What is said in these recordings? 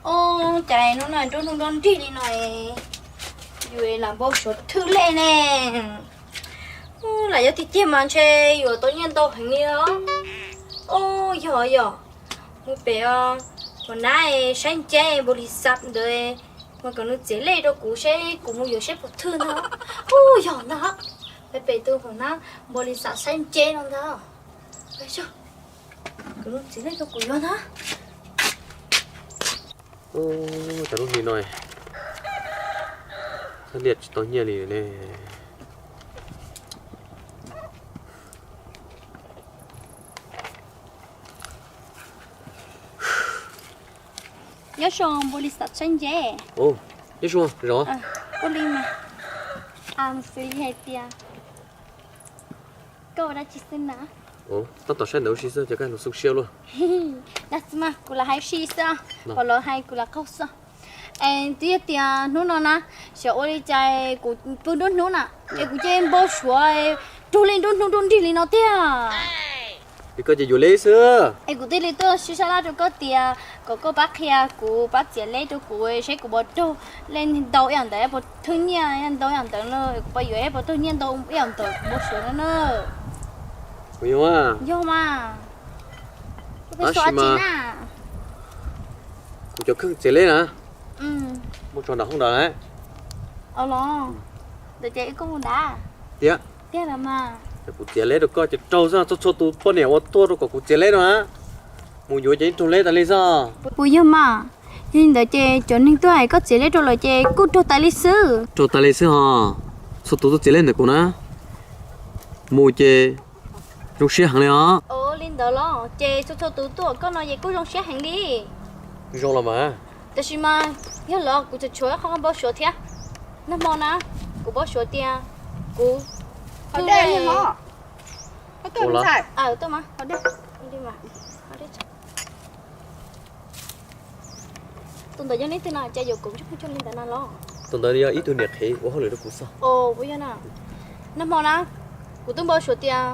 Ub, cas hnub no nruab hnub nruab nrig li no, yus lam npau suav thwj lej ne. Lam yog tiag tiag mas ntshe yuav tau nyiaj ntau heev li os. Ub, yog yog, mus pem hauv nab saib nceb npaum li xav ntawd, mas kom nws txiav lej rau kuv seb kuv mus yuav seb puas thwj ntag. Ub, yog ntag, pem tus hauv nab npaum li xav saib nceb no ntag. Kom nws txiav lej rau kuv yuav ntag. Ub, cas lub hli no thaj liaj tsis tau nyiaj li ne. Nyob zoo npaum li xav saib nceb. Nyob zoo, zov. Ua li mas, xws li hais tias koj ua dab tsi xwb na? Tab tom saib ntawd ua si xwb, cas koj los xu siab luaj? Dab tsi mas kuv lam hais ua si xwb, pom lawv hais kuv lam qaug xwb. Es twb yog tias hnub no na, xyov ua li cas kuv pw nruab hnub na, es kuv cia li npau suav raug lej nruab hnub nruab nrig li no tiag. Es koj ces yuav lej xwb. Es kuv thiaj li tuaj sib sab laj rau koj tias kom koj pab qhia kuv, pab txiav lej rau kuv seb kuv puas raug lej ntau ib yam ntawd, puas thwj nyiaj ntau ib yam ntawd na, kuv puas yuav, puas raug nyiaj ntau ib yam ntawd kuv npau suav no na. Kuv yog, yog mas. Tab sis mas kuv cov kheej txiav lej na, muaj tso nram hoob nrad. Los, ntawd ces wb kuj mus nrad. Tiag, tiag los mas. Kuv txiav lej rau koj ces raug xwb, txhua txhua tus poj niam uas tuaj rau kom kuv txiav lej no na, mus yuav ces raug lej tas li xwb. Puas yog mas? Yog li ntawd ces cov neeg tuaj hais koj txiav lej rau lawm ces kuj raug tas li xwb. Raug tas li xwb ho. Txhua tus tuaj txiav lej ntawm kuv na, mus ces zoo siab heev li os. Li ntawd los ces txhua txhua tus tuaj koj no ces kuj zoo siab heev li. Zoo los mas. Tab sis mas yog lawm kuv tseem tshuav ib qho npau suav thiab. Nag hmo na, kuv npau suav tias kuv, tus ntawd yog leej twg no cas yuav kuv ntsej muag cuag li ntawd na los? Tus ntawd yog ib tug niam qhev ua hauj lwm rau kuv xwb. Puas yog na? Nag hmo na, kuv twb npau suav tias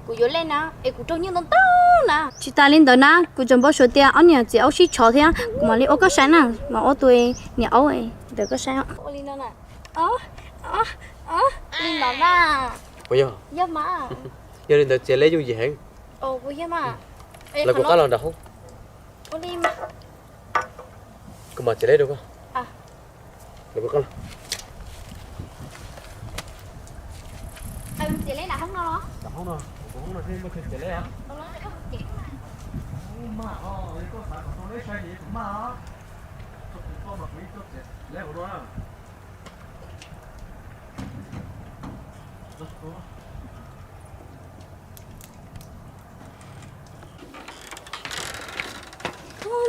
kuv yuav lej na, es kuv raug nyiaj ntau ntau na. Tsis tas li ntawd na, kuv tseem npau suav tias ob niam txiv aub sib tshov thiab, kuv mam li ua koj saib na, mam ua tus niam aub ntawm koj saib. Ua li no na. Li ntawd na. Puas yog? Yog mas. Yog li ntawd txiav lej yooj yim heev. Puas yog mas? Lawv kuv qab los nram hoob. Ua li mas. Kuv mam txiav lej rau koj. Lawv kuv qab los. Txiav lej nram hoob no los? Nram hoob no, kuv hoob no thiaj muaj chaw txiav lej os. Maj os, koj xav kom tau lej sai ces kuv maj os. Txog kuv tuaj mas kuv yeej tuaj txiav lej hauv no na.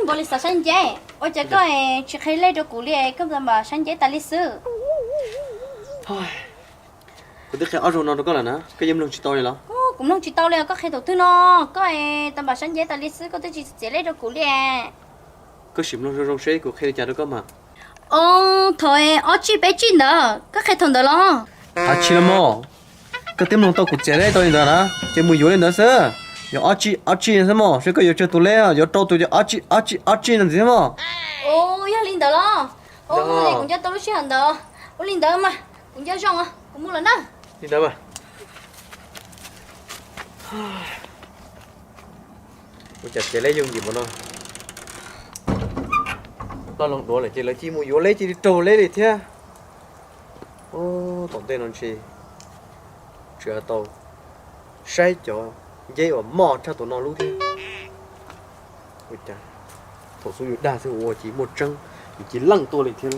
Npaum li xav saib nceb, ua cas koj tsis qhia lej rau kuv li, koj tau npam saib nceb tas li xwb. Kuv twb qhia ob zaug no rau koj lawm na, koj yeej mloog tsis tau li los? Kuv mloog tsis tau li, koj qhia thaum twg no, koj tau npam saib nceb tas li xwb, koj twb tsis txiav lej rau kuv li. Koj sim mloog zoo zoo seb kuv qhia li cas rau koj mas. Os, thaum ob tsij peb tsij ntawd, koj qhia thaum ntawd los? Ab tsi los mas, koj twb mloog tau kuv txiav lej tau li ntawd na, ces mus yuav li ntawd xwb. Yuav ob tsij ob tsij xwb mos, seb koj yuav tsawg tus lej, yuav rau tus ces ob tsij ob tsij ob tsij no ntxiv xwb mos. Yog li ntawd los? Kuv nco tau lub sij hawm ntawd. Ua li ntawd mas kuv nco zoo, kuv mus lawm na. Li ntawd mas. Ua cas txiav lej yooj yim npaum no. Loj loo duav lawm ces lawv cia mus yuav lej cia li raug lej li thiab. Tom ntej no ntshe tseem tau saib cov nceb uas moj tshaj tus no lub thiab. Ua cas thaum xub yus dag xwb ua ua cis muaj tseeb, yus cia leej tuaj li thiab.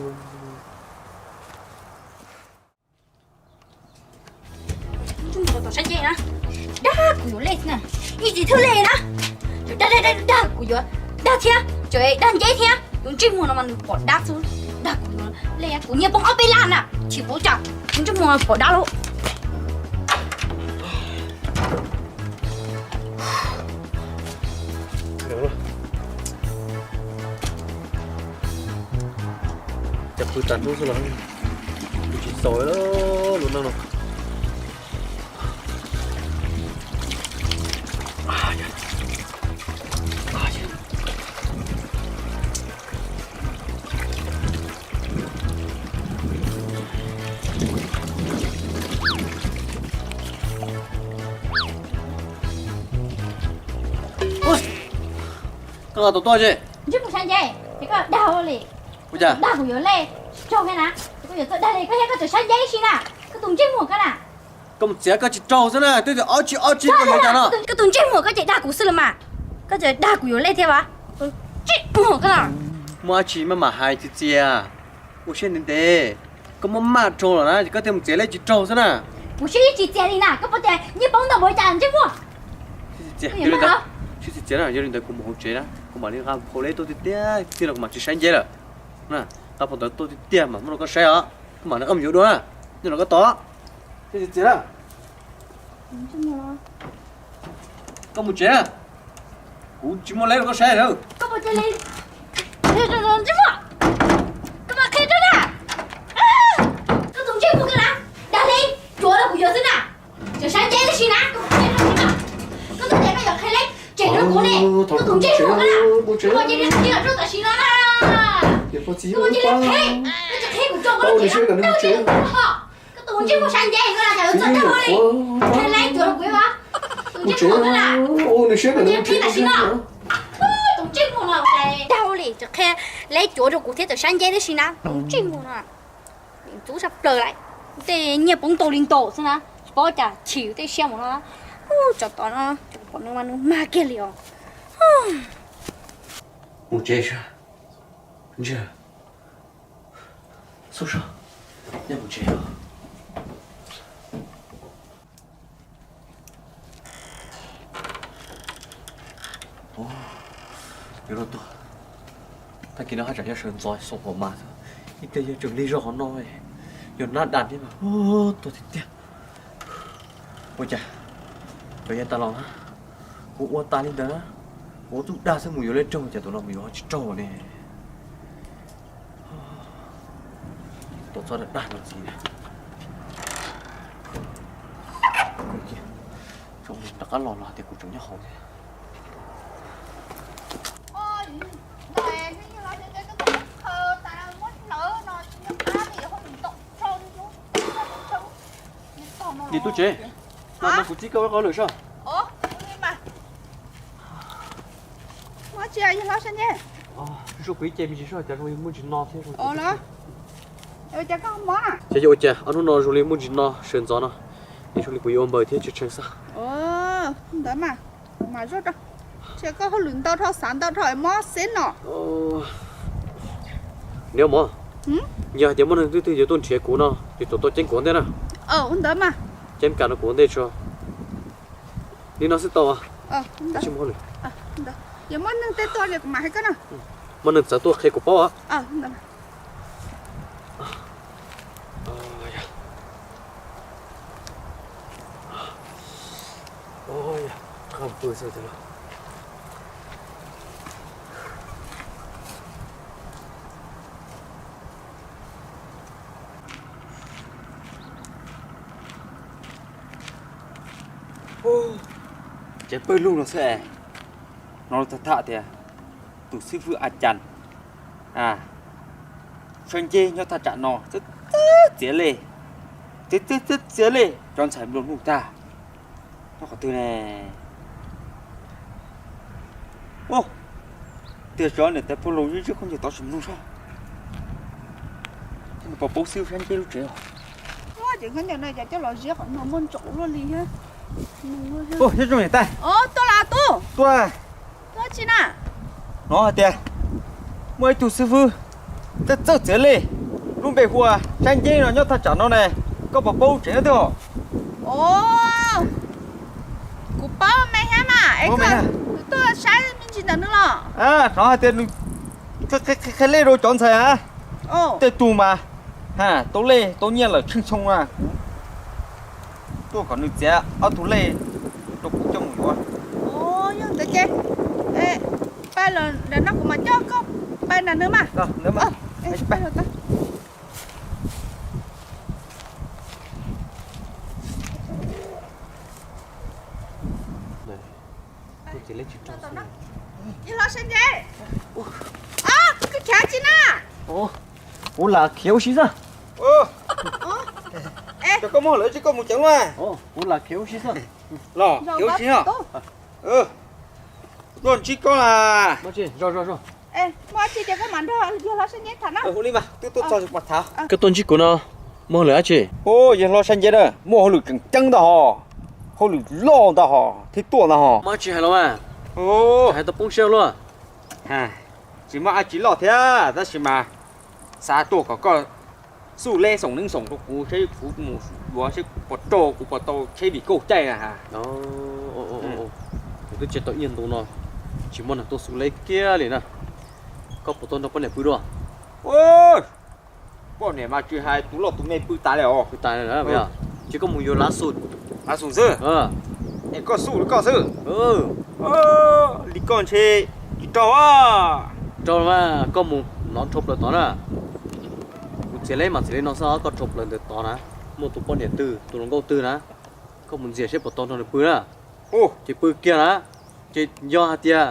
Dag kuv yuav lej na, ib tsis thwj lej na. Dag dag dag dag kuv yuav dag thiab, dag nceb thiab, tus ntsej muag no mas nws pom dab xwb. Dag kuv yuav lej, kuv nyiaj poob ob peb lab na, chim puv cas tus ntsej muag pom dab lawm. Cas pw tas hnub xwb los pw tsis txaus lub neej no. Tau tau tuaj ces ntsej muag sab nce, ces koj dag li. Ua cas dag kuv yuav lej tsis raug thiab na, ces koj yuav txawj dag li koj thiab koj tseem sab nce ib si na, koj tus ntsej muag koj na. Koj mus txiav koj tsis raug xwb na, twb tias ob tsib ob tsib koj yuav cas no. Koj tus ntsej muag koj ces dag kuv xwb los mas, koj tseem dag kuv yuav lej thiab as. Tus ntsej muag koj. Muaj dab tsi maj mam hais txias txias, ua siab ntev ntev. Koj muab maj raug los na ces koj thiaj mus txiav lej tsis raug xwb na. Kuv siab tsis txias li na, koj puas tias nyiaj poob ntau npaum li cas ntsej muag. Siab txias na, yog li ntawd kuv mus hauv tsev na, kuv mam li nqa phau lej tuaj tiag tiag, txij no kuv mam tsis sab nce lawm. Nqa phau ntawv tuaj tiag tiag mas muab rau koj saib os, kuv mam li nqa mus yuav dua na, nyob no koj tos. Siab txias na. Koj mus tsev na, kuv tsis muaj lej rau koj saib lawm. Koj puas cia li, koj mam qhia rau na. Koj tus ntsej muag koj na, dag li, cuav rau kuv yuav xwb na. Tseem sab nce tib si na, koj puas qhia rau na. Koj twb tias koj yuav qhia lej tseem rau kuv ne, koj tus ntsej muag koj na. Koj puas cia li qhia rau tam sim no na. Koj puas cia li qhia, koj tsis qhia kuv tso koj lub tsev na. Koj tus ntsej muag sab nce koj na, cas yuav txawj dag li. Qhia lej cuav rau kuv ib vab. Tus ntsej muag koj na, koj cia li qhia tam sim no. Tus ntsej muag no dag li tseem qhia lej cuav rau kuv thiab txawm sab nce tib si na, tus ntsej muag no. Ntxub sab plaws lawm, tej nyiaj poob ntau li ntau xwb na, tsis paub cas chim tej siab mus no. Tsov tom no, pom nws mas nws mag kiag li os. Mus tsev saib, ntsej, xub saib, neb mus tsev os. Yuav luag tuag, tag kis no haj tsam yog sawv ntxov xoo hauv mas xwb, ib pliag yog tseem lig zog qhov no, yog nab dag thiab mas tuag tiag tiag. Ua cas, cov yawg tas los na, kuv ua tas li ntawd na, kuv ua txuj dag xwb mus yuav lej raug, cas tus no mus yuav ho tsis raug ne. Tuaj txog dag no ntxiv, rov qab los los tias kuv tseem nyob hauv thiab. Niam tub tsev, no kuv txib koj ua qhov lwm soj. Ua kuv ib ce me ntsis soj, cas zoo li muaj ntsis no thiab. Ces yog ua cas ob hnub no zoo li muaj ntsis no sawv ntxov no, es zoo li kuv yuav ua npaws thiab tshee tshee xwb. Ntawd mas, mas zoj rau, ntshe koj hauj lwm ntau dhau xav ntau dhau mob xeb no. Niam mos, yog hais tias muaj neeg twg twg yuav tuaj nrhiav kuv no, ces tau tuaj ceeb kuv ua ntej na. Ntawd mas, ceeb kam no kuv ua ntej tso. Li no xwb tau. Tsis muaj hauj lwm. Yog muaj neeg tej tuaj li kuv mam hais koj na. Muaj neeg txawv tuaj qhia kuv paub os. Ces pawg lug no xwb es, no tham tham tias tus xib fwb A Cas, a, sab ncej nyob thaj tsam no txawj txawj txiav lej, txawj txawj txiav lej cov ntxhais nplua nuj tag. Nyob qhov twg ne? Tiag, cov niam tais pog laus zib zib khaub ncaws tod tsis mloog soj. Pom paub xib fwb sab ncej lub tsev os. Ces khaub ncaws no cas coj los ziab qhov no muaj ntsaum luaj li thiab. Nyob zoo niam tais. Tuaj los tub. Tuaj. Tuaj tsi na? Hnov hais tias muaj ib tug xib fwb txawj txawj txiav lej, lub npe hu ua Sab Nceb no nyob thaj tsam no ne, koj puas paub tsev nyob twg os? Kuv paub me thiab mas, es koj tuaj saib me ntsis ntawm nws los? Hnov hais tias nws qhia lej rau cov ntxhais a. Tej tug mas tau lej tau nyiaj lawm tsheej tshoo na, kuv tuaj kom nws txiav ob tug lej rau kuv coj mus yuav. Yog ntawd ces pab los ntawm no kuv mam coj koj pab nram nws mas. Los Sab Nceb, koj khiav tsi na? Kuv lam khiav ua si xwb. Cov koj muag lawm tsis koj mus ceev luaj. Kuv lam khiav ua si xwb. Los khiav ua si no. Tuaj ntsib koj las. Muaj dab tsi ces koj mam nrog yawg hlob Sab Nceb tham na. Ua li mas, twb tuaj txog pom tham. Koj tuaj ntsib kuv no muaj hauj lwm dab tsi? Yawg hlob Sab Nceb na, muaj hauj lwm tseem ceeb ntag hos, hauj lwm loj ntag hos thiaj tuaj ntag hos. Muaj dab tsi hais los mas. Hais tau poob siab luaj. Tsis muaj dab tsi loj thiab tab sis mas xav tuaj kom koj xub leb xoom neeb xoom rau kuv seb kuv mus yuav seb kuv puas raug, kuv puas tau tsheb vim kauj caij na. Kuv twb tsis tau ib ntu no tsis muaj neeg tuaj xub leb kiag li na. Koj puas tau nrog poj niam pw dua? Poj niam mas tsis hais tus loj tus me pw tas li os. Pw tas li. Ces koj mus yuav lav xum. Lav xum xwb? Es koj xum li koj xwb? Li koj ntshe tsis raug a. Raug mas koj mus nov rhau plaws tod na. Kuv txiav leb mas txiav li no xwb, koj rhau plaws ntawm tod na, muaj tus poj niam twg tus hluas nkauj twg na, koj mus ntxias seb puas tau nrog nws pw na. Ces pw kiag na, ces yog hais tias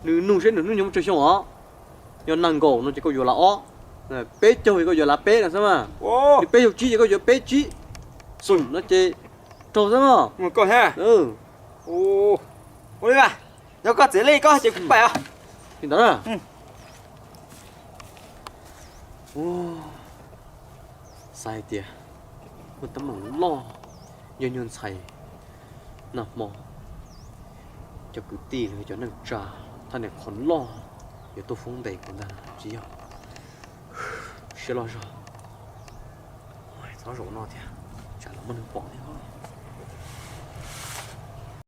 nws nug seb nws hnub nyoog muaj tsawg xyoo os, yog nees nkaum no ces koj yuav lav ob, peb caug ces koj yuav lav peb no xwb mas, peb caug tsib ces koj yuav peb tsib xum no ces raug xwb mas. Ua li mas, yog koj txiav leb koj ces kuv pais os. Li ntawd na. Xav hais tias muaj teeb meem loj, yog nyuag ntxhais nag hmo cov kwv tij los cov neej tsa thaj niam qhov loj yuav tuaj foob ntes kuv ntag tsis yog. Siab loj zog. Txhob zaum no thiab, tsam los muaj neeg pom thiab.